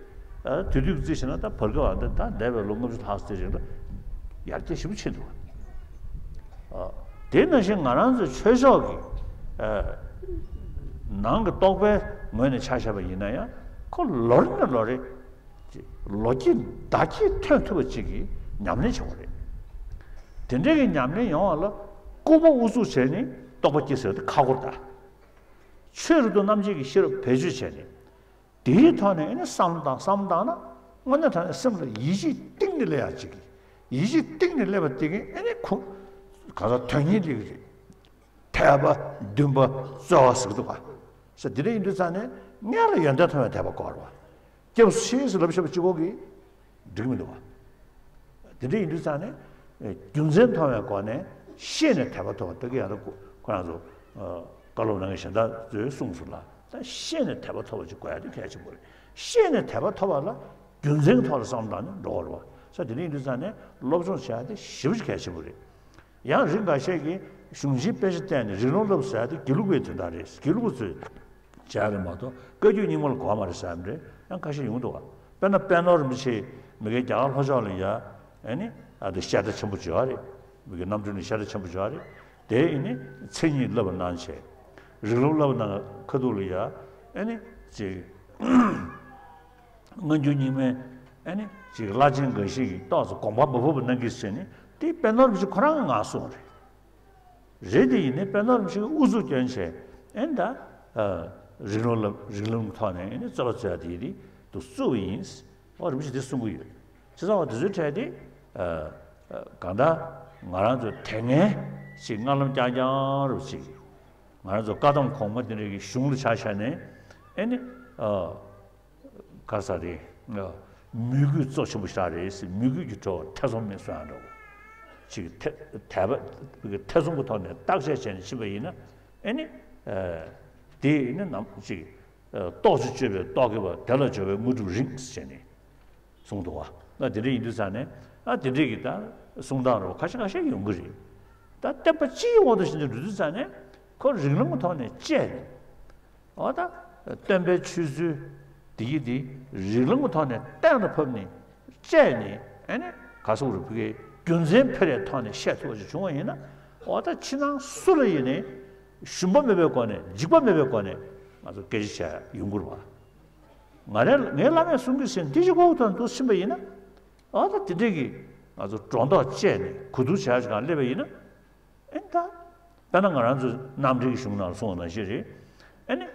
ཨ་དེ་དུས་རྩིས་བྱས་ན་ད་བར་སྐབས་ཨ་ད་ད་འདས་པའི་ལོ་ལྔ་བཅུ་ལྷག་ཙམ་རིང་ལ་ཡར་རྒྱས་ཞེ་པོ་ཕྱིན་འདུག་ཨ་དེ་ནང་བཞིན་ང་རང་ཚོའི་ཆོས་ཕྱོགས་ཀྱི་ཨ་ནང་གི་རྟོགས་པའི་ངོས་ནས་ཆ་བཞག་པ་ཡིན་ན་ཡང་ཁོ་ལོ་རེ་ནས་ལོ་རེ་ལོ་སྐྱེས་ཟླ་སྐྱེས་ཐོན་ཐུབ་པ་ཅིག་གི་ཉམས་ལེན་བྱེད་དགོས་རེད། དེ་འདྲའི་གི་ཉམས་ལེན་ཡོང་བ་ལ་ལྐུགས་པ་ཨུ་ཚུགས་བྱས་ནས་རྟོགས་པ་སྐྱེ་ཟེར་བ་དེ་ཁག་པོ་རེད་ད། ཆོས་རབ་ཏུ་རྣམ་འབྱེད་ཀྱི་ཤེས་རབ་བེད་སྤྱོད་བྱས་ནས། དེའི་ཐོག་ནས་ཨེ་ནི་བསམ་བློ་བཏང་བསམ་བློ་བཏང་ན་དངོས་གནས་དྲང་གནས་སེམས་ལ་ཡིད་ཆེས་གཏིང་ནས་སླེབས་ཡག་ཅིག་གི། ཡིད་ཆེས་གཏིང་ནས་སླེབས་པ་དེ་གིས་ཨེ་ནི་ཁོ་ག་ས་དོན་གཉེར་སླེབས་ཀྱི་རེད། ཐེག་པ་བདུན་པ་རྩོལ་བ་ཟེར་གི་འདུག་ག་ས་དེ་འདྲ་ཡིན་དུས་ཙང་ནས་སྔོན་ལ་ཡོན་ཏན་ཐོབ་པའི་དད་པ་དགོས་རེད་བ། སྐྱབས་སུ་མཆི་ཟེར་ལབ་ཤེས་པ་གཅིག་པོ་གིས་འགྲིག་མི་འདུག་བ། དེ་འདྲ་ཡིན་དུས་ཙང་ནས་རྒྱུ་མཚན་མཐོང་བའི་སྒོ་ནས་ཤེས་ནས་དད་པ་ཐོབ་པ་དེ་གི་ཡང་ཁོ་རང་ཚོ་བཀའ་སློབ་གནང་མཁན་གཞན་དག་ཚོས་གསུངས་སོང་ལ། ད་ཤེས་ནས་དད་པ་ཐོབ་པ་ཅིག་དགོས་ཡ་དེ་གལ་ཆེན་པོ་རེད། ཤེས་ནས་དད་པ་ཐོབ་པ་ལ་རྒྱུ་མཚན་གྱི་ཐོག་ལ་བསམ་བློ་བཏང་ནས་འགྲོ་དགོས་རེད་བ། ས་དེ་འདྲ་ཡིན་དུས་ཙང་ནས་སློབ་སྦྱོང་བྱེད་ཡ་དེ་ཞེ་པོ་ཅིག་གལ་ཆེན་པོ་རེད། ཡང་རིགས་འགའ་ཤས་ཀྱིས་གཞུང་ཆེན་དཔེ་ཆ་བལྟས་ནས་རིགས་ལམ་བསླབ་ཟེར་ཡ་དེ་དགེ་ལུགས་པའི་དོན་དག་རེད། དགེ་ལུགས་པ་ཚོས་བྱས་རེད་མ་གཏོགས་བཀའ་བརྒྱུད་རྙིང་མ་ལ་གོ་བ་མ་རེད་ཟེར་ཡ་རེད། ཡང་ཁ་ཤས་ཡོང་འདུག་ག་དཔེར་ན་པད་ནོར་རིན་པོ་ཆེ་མི་སྒེར་རྒྱ་གར་ལྷོ་ཕྱོགས་ལ་ཡ་ཨ་ནི་ཨ་དེ་བཤད་གྲྭ་ཆེན་པོ་བྱོས་པ་རེད། མི་སྒེར་རྣམ་གྲོལ་ནས་བཤད་གྲྭ་ཆེན་པོ་བྱོས་པ་རེད། དེ་ཨ་ནི་མཚན་ཉིད་བསླབ་པ་གནང་བྱས། རིགས་ལམ་བསླབ་པ་གནང་ཁ་ཐུག་ལ་ཡ་ཨ་ནི་ཅིག་སྔ་འགྱུར་རྙིང་མའི་ཨ་ནི་ཅིག་བླ་ཆེན་འགའ་ཞིག་གིས་ཏོག་ཙམ་དགོངས་པ་མ་བབས་པ་གནང་གི་ཟེར་ནས་དེ་པད་ནོར་རིན་པོ་ཆེ་ཁོ་རང་གིས་ངག་གསུངས་རེད། རེད་དེ་ཡིན་ནའི་པད་ནོར་རིན་པོ་ཆེ་གིས་ཨུ་ཚུགས་བསྐྱོན་བྱས་ཨེ་ད་རིགས་ལམ་བསླབ་རིགས་ལམ་གྱི་ཐོག་ནས་ཨེ་ནི་རྩོད་པ་རྩོད་ཡ་དེ་དེ་འདུག་བཙུགས་པ་ཡིན། ཨོ་རིན་པོ་ཆེ་དེ་གསུང་གི་ཡོད། བྱས་ཙང་བ་དེ་ཚོའི་གྲས་དེ་ཨ་ གང་ལྟར་ང་རང་ཚོ་དེ་སྔའི་ཞིག་སྔ་ལམ་རྐྱང་རྐྱང་རུ་ཞིག་ང་རང་ཚོ་བཀའ་གདམས་གོང་མ་དེ་འདྲ་གི་གཞུང་ལ་ཆ་བཞག་ནས་ཨེ་ནི། ག་ས་རེད། མོས་གུས་གཙོ་ཆེན་པོ་ཞིག་རེད་ཟེར། མོས་གུས་ཀྱི་ཁྲོད་ཐེ་ཚོམ་མེད་བཟོ་ཡ་འདྲ་བོ་ཅིག་ཐེ་དད་པ་ཐེ་ཚོམ་གྱི་ཐོག་ནས་བརྟག་དཔྱད་བྱས་ནས་ཕྱིན་པ་ཡིན་ན། ཨེ་ནི། དེ་ནི་ནམ་ཅིག་རྟོགས་བརྗོད་བརྗོད་པའི་རྟོག་གེ་པ་དེ་ལ་སྦྱོར་བའི་དངོས་གྲུབ་རིང་ཟེར་ནས་གསུངས་འདུག་བ། ད་དེ་འདྲ་ཡིན་དུས་ཙང་ནས་ཨ་དེ་འདྲས་ཀྱི་ད་གསུང་སྟངས་རོ་ཁ་ཤས་ཁ་ཤས་ཡོང་གི་རེད། ད་བསྟན་པ་སྤྱིའི་དབང་དུ་བྱས་ནས་འགྲོ་དུས་ཙང་ནས་ཁོ་རིགས་ལམ་གྱི་ཐོག་ནས་དཔྱད་ནས། འོ་ད་སྟོན་པའི་ཆོས་ཚུལ་འདི་ཡི་འདི་རིགས་ལམ་གྱི་ཐོག་ནས་གཏན་ལ་ཕབ་ནས་དཔྱད་ནས། ཨ་ནི་ག་སོག་རུ་ཕུ་གའི་རྒྱུ་མཚན་འཕེར་བའི་ཐོག་ནས་བཤད་ཐུབ་པ་ཞིག་བྱུང་བ་ཡིན་ན། འོ་ད་ཕྱི་ནང་སུ་ལ་ཡིན་ནའི་ཞུམ་པ་མེད་པའི་སྒོ་ནས་འཇིགས་པ་མེད་པའི་སྒོ་ནས་ང་ཚོ་སྐད་ཆ་བཤད་ཡོང་གི་རེད་བ། ང་རའི་ངའི་བླ་མས་གསུང་གི་ཟིན་འདི་ཞིག་གོ་དང་འདུག་ཕྱིན་པ་ཡིན་ན། ཨ་ད་དེ་འདྲས་ཀྱི་ང་ཚོ་སྒྲོ་འདོགས་བཅད་ནས་གོ་བསྡུར་བྱ་ཞིག་གང་སླེབས་པ་ཡིན་ན། ཨེ་ད། དཔེར་ན་ང་རང་ཚོ་རྣམ་འགྲེལ་གྱི་གཞུང་ནང་ལ་གསུངས་པ་ནང་བཞིན་རེད། ཨེ་ནི།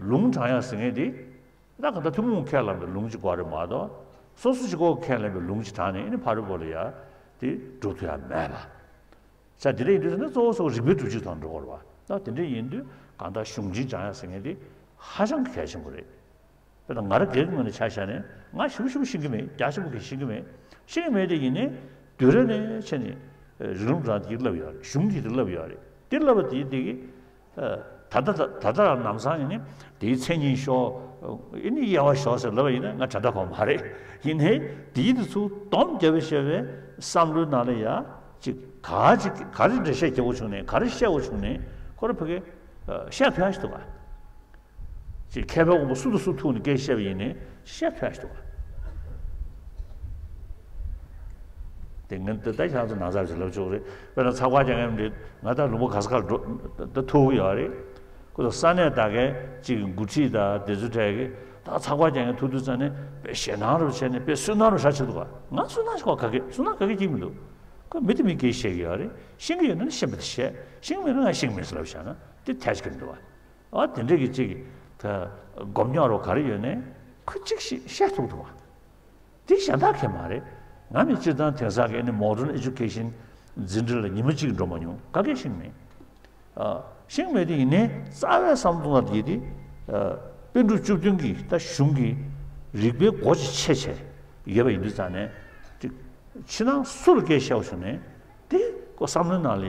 ལུང་དྲང་ཡག་ཟེར་མཁན་དེ། ད་གང་ལྟར་ཐུན་མོང་ཁས་བླངས་པའི་ལུང་གཅིག་དགོས་རེད་མ་གཏོགས། སོ་སོ་གཅིག་པོ་ཁས་ལེན་པའི་ལུང་གཅིག་དྲངས་ནས་ཨེ་ནི་ཕ་རོལ་པོ་ལ་ཡ་དེ་སྒྲུབ་ཐུབ་ཡ་མེད་པ། ས་དེ་འདྲ་ཡིན་དུས་ནི་གཙོ་བོ་གཙོ་བོ་རིགས་པའི་སྒྲུབ་བྱེད་དང་འགྲོ་དགོས་རེད་བ། ད་དེ་འདྲ་ཡིན་དུས་གང་ལྟར་གཞུང་ཆེན་སྦྱང་ཡ་ཟེར་མཁན་དེ་ཧ་ཅང་གི་གལ་ཆེན་པོ་རེད། དཔེར་ན་ང་རང་སྒེར་གྱི་ངོས་ནས་ཆ་བཞག་ནས་ང་ཞེ་པོ་ཞེ་པོ་ཤེས་ཀྱི་མེད། རྒྱ་ཆེན་པོ་གི་ཤེས་ཀྱི་མེད། ཤེས་ཀྱི་མེད་དེ་ཡིན་ནའི་དུས་རབས་ནས་ཆེ་ནས་རིགས་ལམ་རང་དེ་བསླབ་ཡོད་རེད། གཞུང་དེ་དེ་བསླབ་ཡོད་རེད། དེ་བསླབ་པ་དེ་དེ་གི་ད་ལྟ་ད་ལྟ་རང་ལམ་སང་ཡིན་ནའི་དེའི་མཚན་ཉིད་ཤོག་ཨེ་ནི་དབྱེ་བ་ཤོག་ཟེར་ལབ་པ་ཡིན་ན་ང་དྲན་ད་གོ་མ་རེད། ཡིན་ནའི་དེའི་དེ་ཚུར་སྡོམ་རྒྱབ་པའི་བཤད་པའི་བསམ་བློའི་ནང་ལ་ཡ་ཅིག་ག་ཅིག་ག་རེ་འགྲེལ་བཤད་རྒྱག་དགོས་བྱུང་ནས་ག་རེ་བཤད་དགོས་བྱུང་ནས་ཁོ་རང་ཕ་གི་བཤད་ཐུབ་ཡ་ཞིག་འདུག་ག་ཅིག་མཁས་པའི་དབང་པོ་སུ་དང་སུ་ཐུག་ནས་སྐད་བཤད་པ་ཡིན་ནའི་བཤད་ཐུབ་ཡ་ཞིག་འདུག་ག་དེ་ངས་ད་ལྟ་ཁྱེད་རང་ཚོ་ནང་ཚར་ཞིག་ལབ་ཆོག་རེད། དཔེར་ན་ཚགས་པར་རྒྱག་མཁན་འདི་ང་ད་ལུང་པ་ག་ས་གར་འགྲོ་ད་ཐུག་གི་ཡོད་རེད། ཁོ་ཚོ་ས་གནས་ད་གའི་ཅིག་འགོ་ཁྲིད་དང་དེ་ཚོ་གྲས་ཀྱིས་ད་ཚགས་པར་རྒྱག་མཁན་ཐུག་དུས་ཙང་ནས་དཔེ་ཞེད་སྣང་རུ་བྱས་ནས་དཔེ་སུན་སྣང་རུ་ཧྲ་ཆེ་འདུག་ག་ང་སུན་སྣང་ཞིག་ག་གེ་སུན་སྣང་ག་གེ་སྐྱེ་གི་མི་འདུག་ཁོ་མི་དེ་མི་སྐད་བཤད་གི་ཡོད་རེད། ཤེས་ཀྱི་ཡོད་ན་ནི་ཤེས་པ་དེ་བཤད། ཤེས་ཀྱི་མེད་ན་ང་ཤེས་ཀྱི་མེད་ཟེར་ལབ་བཞག་ན་དེ་ཐལ་ཆ་གི་མི་འདུག་བ། ཨ་དེ་འདྲ་གི་ཅིག་ད་སྒོམ་རྙོག་རོ་ག་རེ་ཡོད་ནའི་ཁོ་ཅིག་ཤེས་བཤད་ཐུབ་འདུག་བ། དེ་གཞན་དག་གི་མ་རེད། ང་ནི་སྤྱིར་བཏང་དེང་སང་གི་ནི་modern education འཛིན་གྲྭ་ལ་ཉི་མ་གཅིག་འགྲོ་མ་མྱོང་། ག་གེ་ཤེས་མེད། ཨ་ཤེས་མེད་དེ་ཡིན་ནའི་རྩ་བའི་བསམ་བློ་ལ་དེ་དེ་ཨ་པཎ་གྲུབ་བཅུ་བདུན་གྱི་ད་གཞུང་གི་རིགས་པའི་སྒོ་ཅིག་ཕྱེ་བྱས་ཡོད་པ་ཡིན་དུས་ཙང་ནས་ཅིག་ཕྱི་ནང་སུ་ལ་སྐད་བཤད་པ་བྱུང་ནས་དེ་ཁོ་བསམ་བློའི་ནང་ལ་ཡ་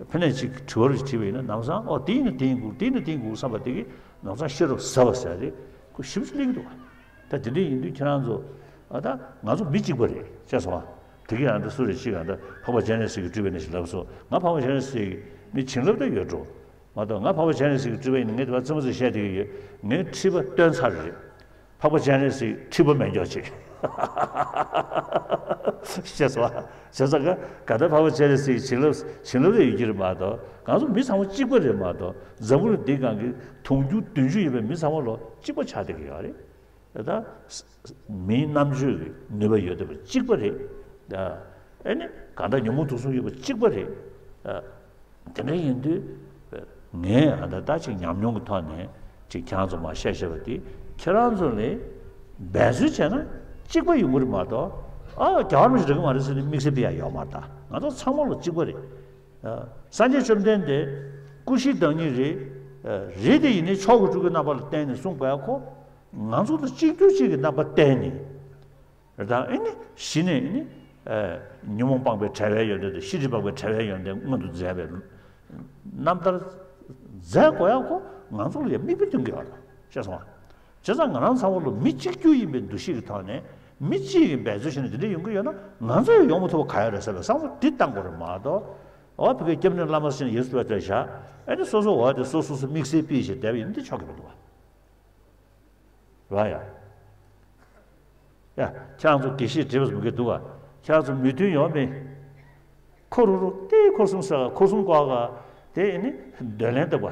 ཕན་ནས་ཅིག་དྲི་བ་རུ་དྲིས་པ་ཡིན་ན་ལམ་སང་ཨོ་དེ་ཡིན་ན་དེ་ཡིན་དགོས། དེ་ཡིན་ན་དེ་ཡིན་དགོས་བསམ་པ་དེ་གི་ལམ་སང་ཤེས་རབ་ཟབ་པ་ཟེར་ཡ་དེ་ཁོ་ཞིབ་ཅིག་སླེབས་ཀྱི་འདུག་བ། ད་དེ་འདྲ་ཡིན་དུས་ཁྱེད་རང་ཚོ་ཨ་ད་ང་ཚོ་མི་གཅིག་པ་རེད་ཅེས་སོང་བ། དེ་གི་ཡང་ད་སུ་རེད་ཅིག་ཡང་ད་འཕགས་པ་སྤྱན་རས་གཟིགས་ཀྱི་སྤྲུལ་པ་ཡིན་ཞེས་ལབ་སོང་། ང་འཕགས་པ་སྤྱན་རས་གཟིགས་ཀྱི་མི་བྱིན་རླབས་ད་ཡོད་འགྲོ་མ་གཏོགས། ང་འཕགས་པ་སྤྱན་རས་གཟིགས་ཀྱི་སྤྲུལ་པ་ཡིན་ངས་དེ་བ་རྩེད་མོ་རྩེ་བཤད་བསྡད་ཀྱི་ཡོད། ངའི་ཁྲི་པ་སྟོན་ཚར་རེད། འཕགས་པ་སྤྱན་རས་གཟིགས་ཁྲི་པ་མེད་མགྱོགས་བྱེད། ཤེས་སོང་བ། བྱས་ཙང་ག་ག་ད་འཕགས་པ་སྤྱན་རས་གཟིགས་བྱིན་རླབས་བྱིན་རླབས་ལ་ཡོད་ཀྱི་རེད་མ་གཏོགས་ང་ཚོ་མི་ཚང་མ་གཅིག་པ་རེད་མ་གཏོགས། འཛམ་བུ་གླིང་འདི་སྒང་གི་དུང་ཕྱུར་བདུན་ཅུ་ཡོད་པའི་མི་ཚང་མ་ལོ་གཅིག་པ་ཆགས་བསྡད་ཀྱི་ཡོད་རེད། ད་མིའི་རྣམ་དཔྱོད་ཀྱི་ནུས་པ་ཡོད་བསྡད་པ་གཅིག་པ་རེད། ཨེ་ནི་གང་ལྟར་ཉོན་མོངས་དུག་གསུམ་ཡོད་པ་གཅིག་པ་རེད། དེ་འདྲ་ཡིན་དུས་ངས་ཨ་ད་ལྟ་ཅིག་ཉམས་མྱོང་གི་ཐོག་ནས་ཅིག་ཁྱེད་རང་ཚོ་མར་བཤད་བཤད་པ་དེ་ཁྱེད་རང་ཚོ་ལས་འབད་རྩོལ་བྱས་ན་གཅིག་པ་ཡོང་གི་རེད་མ་གཏོགས། ཨ་རྒྱ་གར་མི་ཞིག་འགྲིག་གི་མ་རེད་ཟེར་ནས་དམིགས་བསལ་སྤེལ་ཡ་ཡོད་མ་རེད། ད་ང་ཚོ་ཚང་མ་ལོ་གཅིག་པ་རེད། སངས་རྒྱས་བཅོམ་ལྡན་འདས་སྐུ་བཞིའི་བདག་ཉིད་རེད། རེད་དེ་ཡིན་ནའི་མཆོག་གི་སྤྲུལ་སྐུའི་རྣམ་པ་ལ་བརྟེན་ནས་གསུངས་པ་ཡ་ཁོ་ང་ཚོ་དང་གཅིག་གྱུར་གཅིག་གི་རྣམ་པ་བརྟེན་ནས། ད་ཨེ་ནི་གཞི་ནས་ཨེ་ནི་ཉོན་མོངས་སྤངས་པའི་བྲལ་བའི་ཡོན་ཏན་དང་ཤེས་རིག་སྤངས་པའི་བྲལ་བའི་ཡོན་ཏན་མངོན་དུ་མཛད་པའི་རྣམ་ཐར་མཛད་དགོས་ཡག་ཁོ་ང་ཚོ་ལ་ཡང་མིག་དཔེ་སྟོན་གྱི་ཡོད་རེད། ཤེས་སོང་ང་། བྱས་ཙང་ང་རང་ཚང་མ་ལོ་མི་གཅིག་གྱུར་ཡིན་པའི་འདུ་ཤེས་ཀྱི་ཐོག་ནས་མི་གཅིག་གིས་འབད་རྩོལ་བྱས་ནས་དེ་འདྲ་ཡོང་གི་ཡོད་ན་ང་ཚོ་ཡང་ཡོང་མ་ཐུབ་པ་ག་ཡོད་རེད་ཟེར་བའི་བསམ་བློ་འདི་བཏང་དགོས་རེད་མ་གཏོགས། འོ་ཕ་གིའི་སྐྱབས་གནས་བླ་མ་ཟེར་ནས་ཡིན་སྲིད་པ་དེ་བཞག་ཨེ་ནི་སོ་སོ་འོ་དེ་སོ་སོ་སོ་དམིགས་བསལ་དཔེ་ཞིག་བསྡད་པ་ཡིན་ན་འདི་ཆོག་གི་མི་འདུག་བ། ར་ཡ། ཡ། ཁྱེད་རང་ཚོ་དགེ་བཤེས་བགྲེས་པ་ཚོ་མི་དགོས་འདུག་ག་ཁྱེད་རང་ཚོ་མོས་མཐུན་ཡོད་མེད། ཁོ་རུ་རུ་ཏེ་ཁོ་གསུམ་ཟེར་ག་ཁོ་གསུམ་བཀག་ག་དེ་ནི་འདོད་ལན་འདུག་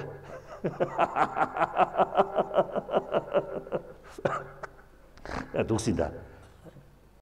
ག་འདུག་སྲིད་ད།